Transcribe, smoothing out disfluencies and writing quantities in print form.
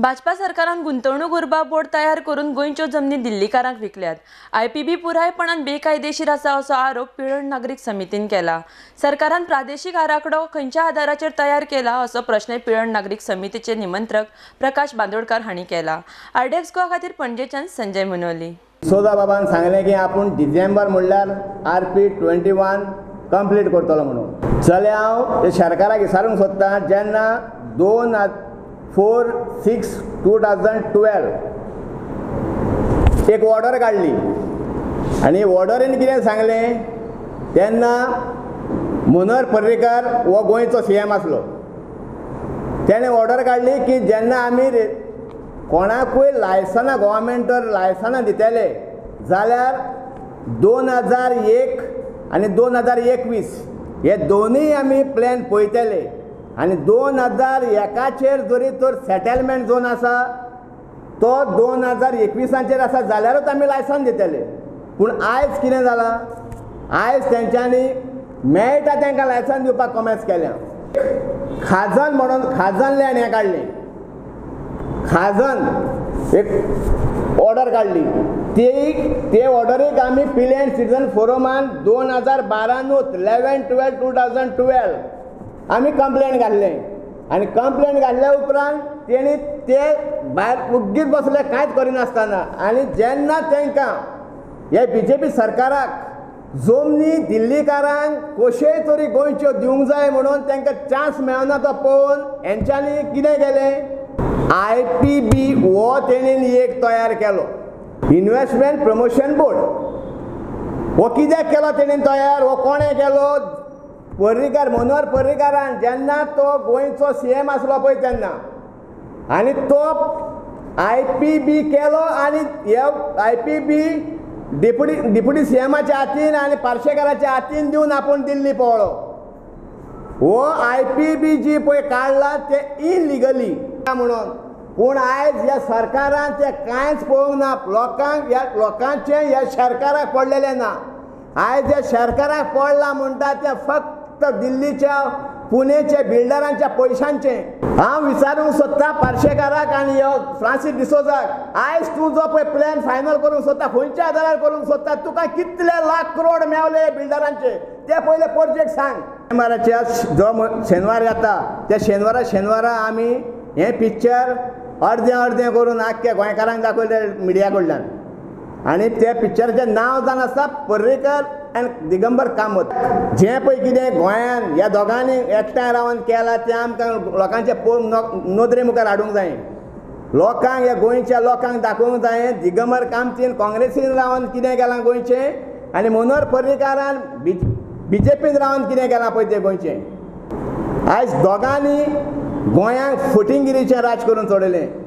भाजपा सरकारान गुंतवणूक उर्बा बोर्ड तयार करून गोंयच्यो जमनी दिल्लीकारांक विकल्यात. आयपीबी पुरायपणान बेकायदेशीर आसा असो आरोप पिळर्ण नागरीक समितीन केला. सरकारान प्रादेशीक आराखडो खंयच्या आदाराचेर तयार केला असो प्रश्न पिळर्ण नागरीक समितीचे निमंत्रक प्रकाश बांदोडकार हांणी केला. आरडीएक्स गोवा खातीर पणजेच्यान संजय मुनोली. सोदा बाबान सांगलें की आपूण डिसेंबर म्हणल्यार आरपी 21 कंप्लीट करतलो म्हणून. जाल्यार हांव सरकाराक विचारूंक सोदतां, जेन्ना 2/4/6/2012 एक ऑर्डर काडली आनी ऑर्डरीन कितें सांगलें, तेन्ना मनोहर पर्रीकर हो गोंयचो सीएम आसलो. तेणें ऑर्डर काडली की जेन्ना आमी कोणाकूय लायसनां गोवोरमेंटर लायसनां दितले जाल्यार 2001 आनी 2021 हे दोनूय आमी प्लॅन पळयतले आनी 2001 जरी तर सेटलमेंट झोन आसा तो 2021 आसा जाल्यारूच आमी लायसन दितले. पूण आयज कितें जालां, आयज तेंच्यांनी मेळटा तांकां लायसन दिवपाक कॉमेस केल्या. खाजन म्हणून खाजन लँड हें काडलें, खाजन एक ऑर्डर काडली, ते ऑर्डरीक आमी पिलेन सिटीजन फोरमान 2012 11/12/2012 आमी कंप्लेन घातलें आनी कंप्लेन घातल्या उपरांत तेणी ते भायर उगीच बसले कांयच करिनासतना. आनी जेन्ना तांकां हे बीजेपी सरकाराक जमनी दिल्लीकारांक कशेय तरी गोंयच्यो दिवंक जाय म्हणून तांकां चान्स मेळना तो पळोवन हेंच्यांनी कितें केलें, आयपीबी हो तेणेन एक तयार केलो, इन्वेस्टमेंट प्रमोशन बोर्ड. हो कित्याक केलो तेणेन तयार, हो कोणें केलो, पर्रीकार, मनोहर पर्रीकारान जेन्ना तो गोंयचो सीएम आसलो पळय तेन्ना. आनी तो आयपीबी केलो आनी हे आयपीबी डिप्युटी सीएमाच्या हातीन आनी पार्शेकाराच्या हातीन दिवन आपूण दिल्ली पळो. हो आयपीबी जी पळय काडला ते इलिगली म्हणून. पूण आयज ह्या सरकारान ते कांयच पळोवंक ना, लोकांक ह्या लोकांचें ह्या सरकाराक पडलेलें ना. आयज ह्या सरकाराक पडलां म्हणटा तें फक्त दिल्लीच्या पुणेच्या बिल्डरांच्या पयशांचें. हांव विचारूंक सोदता पार्शेकाराक आनी ह्यो फ्रांसीस डिसोजाक, आयज तूं जो पळय प्लॅन फायनल करूंक सोदता खंयच्या आदारार करूंक सोदता, तुका कितले लाख करोड मेवले बिल्डरांचे ते पयले प्रोजेक्ट सांग. शेनवाराच्या जो शेनवार येता त्या शेनवारा आमी हें पिक्चर अर्दें अर्दें करून आख्ख्या गोंयकारांक दाखयलें मिडिया कडल्यान. आनी त्या पिक्चराचें नांव जावन आसा पर्रीकर आनी दिगंबर कामत. जें पळय कितें गोंयान ह्या दोगांनी एकठांय रावन केलां तें आमकां लोकांचे पळोवंक नदरे मुखार हाडूंक जाय, लोकांक ह्या गोंयच्या लोकांक दाखोवंक जाय दिगंबर कामतीन काँग्रेसीन रावन कितें केलां गोंयचें आनी मनोहर पर्रीकारान बीजेपीन रावन कितें केलां पळय तें गोंयचें. आयज दोगांनी गोंयांक फटिंगिरीचें राज करून सोडलें.